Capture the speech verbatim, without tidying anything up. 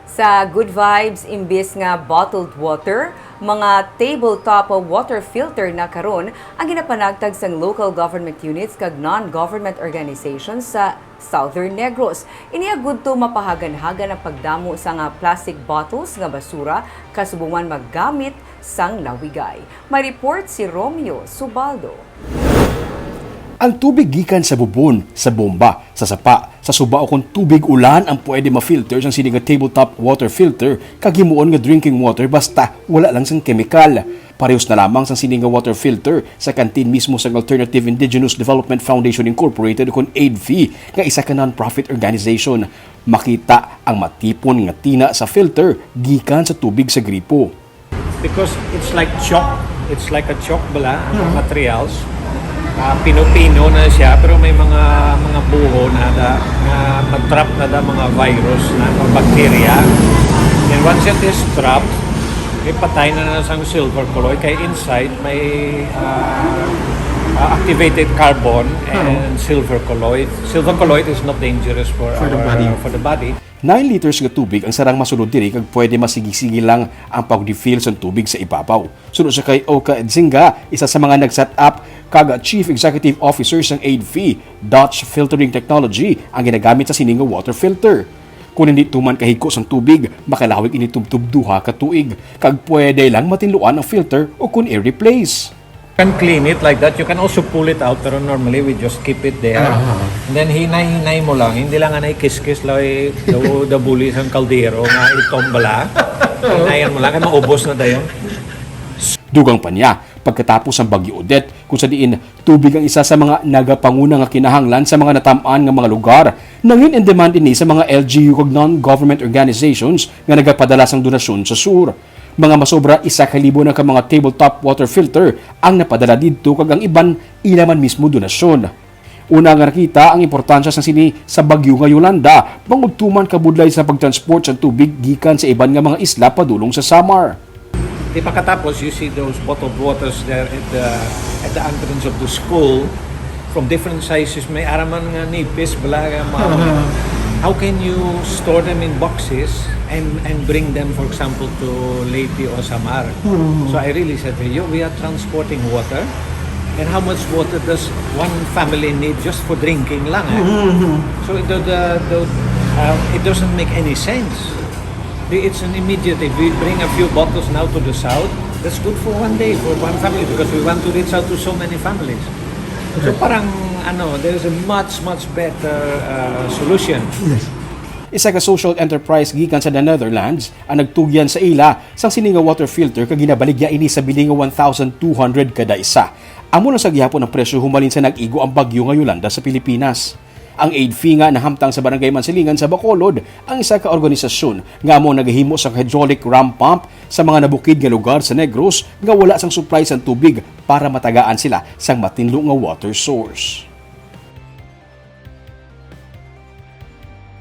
Sa Good Vibes, imbis nga bottled water, mga tabletop water filter na karon ang ginapanagtag sang local government units kag non-government organizations sa Southern Negros. Ini agud to mapahagan-hagan ang pagdamo sang plastic bottles nga basura, kasubong man maggamit sang lawigay. May report si Romeo Subaldo. Ang tubig gikan sa bubon, sa bomba, sa sapa, sa suba, o kon tubig ulan ang pwede ma-filter sang sini nga tabletop water filter kag himuon nga drinking water, basta wala lang sang kemikal. Parehos na lamang sang sini nga water filter sa kantin mismo sang Alternative Indigenous Development Foundation Incorporated, kon AIDFI, nga isa ka non-profit organization. Makita ang matipon nga tina sa filter gikan sa tubig sa gripo. Because it's like chalk. It's like a chalk bala, ang materials. Ah, pino-pino na siya, pero may mga, mga buho na da, nga matrap na da, mga virus na, mga bacteria. And once it is trapped, may patay na na sang silver colloid. Kay inside, may, ah, ah, activated carbon and silver colloid. Silver colloid is not dangerous for For the our, body. For the body. Nine liters nga tubig ang sarang masulod diri, kag pwede masigisigi lang ang pag-refill sang tubig sa ibabaw. Suno sa kay Oka Edzinga, isa sa mga nag-set up kag Chief Executive Officer sang AIDFI, Dutch filtering technology ang ginagamit sa sini nga water filter. Kung hindi tuman kahigko sang tubig, makalawig ini tubtob duha ka tuig, kag pwede lang matinluan ang filter o kun i-replace. Can clean it like that. You can also pull it out, pero normally we just keep it there. And then hinay-hinay mo lang. Hindi lang anay kiskis lang, eh, daw, dabuli sang kaldero nga itom bala. Hinayan mo lang, kay maubos na dayon. Dugang pa niya, pagkatapos sang Bagyo Odette, kung sa diin tubig ang isa sa mga nagapanguna nga kinahanglan sa mga natam-an nga mga lugar, nangin in demand ini sa mga L G U kag non-government organizations nga nagapadala sang donasyon sa sur. Mga masobra isa ka libo na ka mga tabletop water filter ang napadala didto, kag ang iban ila man mismo donasyon. Una nga nakita ang importansya sang sini sa bagyo nga Yolanda, bangod tuman kabudlay sa pagtransport sang tubig gikan sa iban nga mga isla padulong sa Samar. Di pagkatapos, you see those bottled waters there at the, at the entrance of the school. From different sizes, may ara man nga nipis, bala nga mga, how can you store them in boxes and, and bring them, for example, to Leyte or Samar? So I really said, "You, we are transporting water, and how much water does one family need just for drinking lang, eh?" So the, the, the, uh, it doesn't make any sense. It's an immediate. If we bring a few bottles now to the south, that's good for one day for one family because we want to reach out to so many families. So parang, ano, there's a much, much better, uh, solution. Isa ka social enterprise gikan sa the Netherlands ang nagtugyan sa ila sang sini nga water filter, kag ginabaligya ini sa bili nga one thousand two hundred kada isa. Amo lang sa gihapon ang presyo humalin sa nag-igo ang bagyo nga Yolanda sa Pilipinas. Ang AIDFI nga nahamtang sa Barangay Mansilingan sa Bacolod ang isa ka organisasyon nga amo ang nagahimo sang hydraulic ram pump sa mga nabukid nga lugar sa Negros nga wala sang supply sang tubig para matagaan sila sang matinlo nga water source.